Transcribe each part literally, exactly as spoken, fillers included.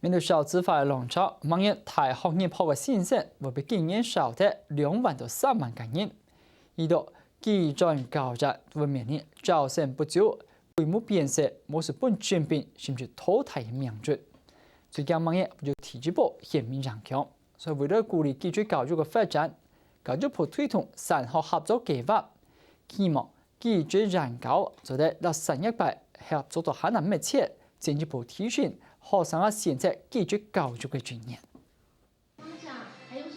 面對少子化个浪潮，明年大學入學个新生會比今年少忒兩萬到三萬个人。預料技專教育會面臨招生不足、規模變細、無事半精兵甚至淘汰个命運。最近明年有第一波顯明影響，所以為了鼓勵技專教育个發展，教育部推動產學合作計畫，希望技專院校做得摎產業界合作到還較密切，進一步提升學生个選擇技專教育个經驗。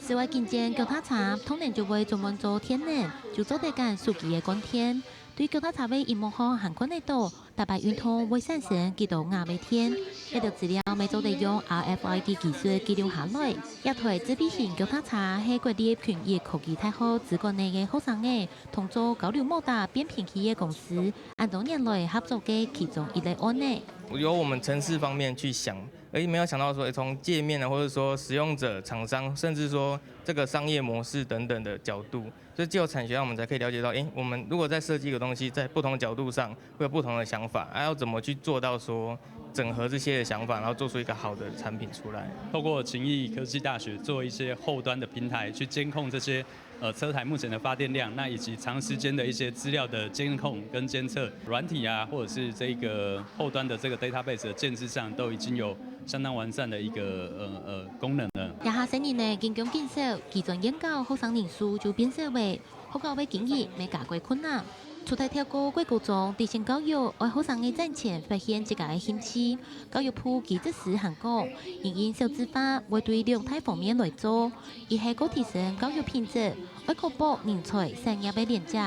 室外景點腳踏車，當然就會專門做電能，就做得揀手機个乾電。對腳踏車个螢幕項還看得到，逐擺運動會產生幾多瓦个電。這兜資料乜做得用R F I D技術記錄下來。這台自閉型腳踏車係國立勤益科技大學資管系个學生仔，同做交流摩打變頻器个公司，恁多年來合作个其中一個案例。由我們程式方面去想，而沒有想到說，誒，從界面啊，或者說使用者、廠商，甚至說這個商業模式等等的角度，所以藉由產學，我們才可以了解到，誒，我們如果在設計一個東西，在不同角度上會有不同的想法，啊，要怎麼去做到說整合這些的想法，然後做出一個好的產品出來。透過勤益科技大學做一些後端的平台，去監控這些呃，車台目前的發電量，那以及長時間的一些資料的監控跟監測，軟體啊，或者是這個後端的這個database的建置上，都已經有相當完善的一個，呃，呃，功能了。這下細人仔緊弓緊小，技專院校學生人數就變少咧，學校个經營乜加過困難。除忒透過國高中直升教育，愛學生仔賺錢發現自家个興趣，教育部技職司還講，因應少子化，會對兩大方面來做。 一係過提升教育品質，愛確保人才產業个連接，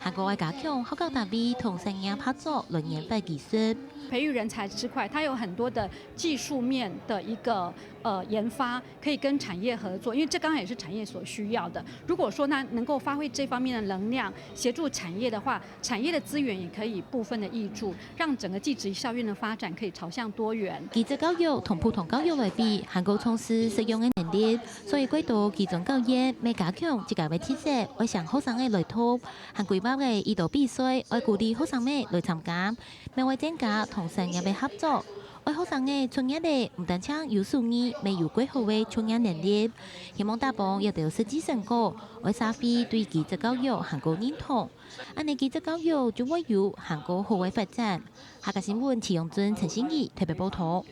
還過愛加強學校單位同產業合作來研發技術。培育人才之外，它有很多的技術面的一個，呃，研發，可以跟產業合作，因為這剛好也是產業所需要的。如果說它能夠發揮這方面的能量，協助產業的話，產業的資源也可以部分的挹注，讓整個技職校院的發展可以朝向多元。技職教育同普通教育來比，還過重視實用个能力，所以過多技專教育乜加強自家个特色，愛請學生仔來讀。還規劃个一道比賽，愛鼓勵學生仔來參加，乜會增加同產業个合作。愛學生仔出業咧，毋單淨有手藝，乜有過好个就業能力。希望打幫這兜實際成果，愛社會對技職教育還過認同。 恁呢技職教育就會有還過好个發展。客家新聞徐永尊、陳信怡特別報導。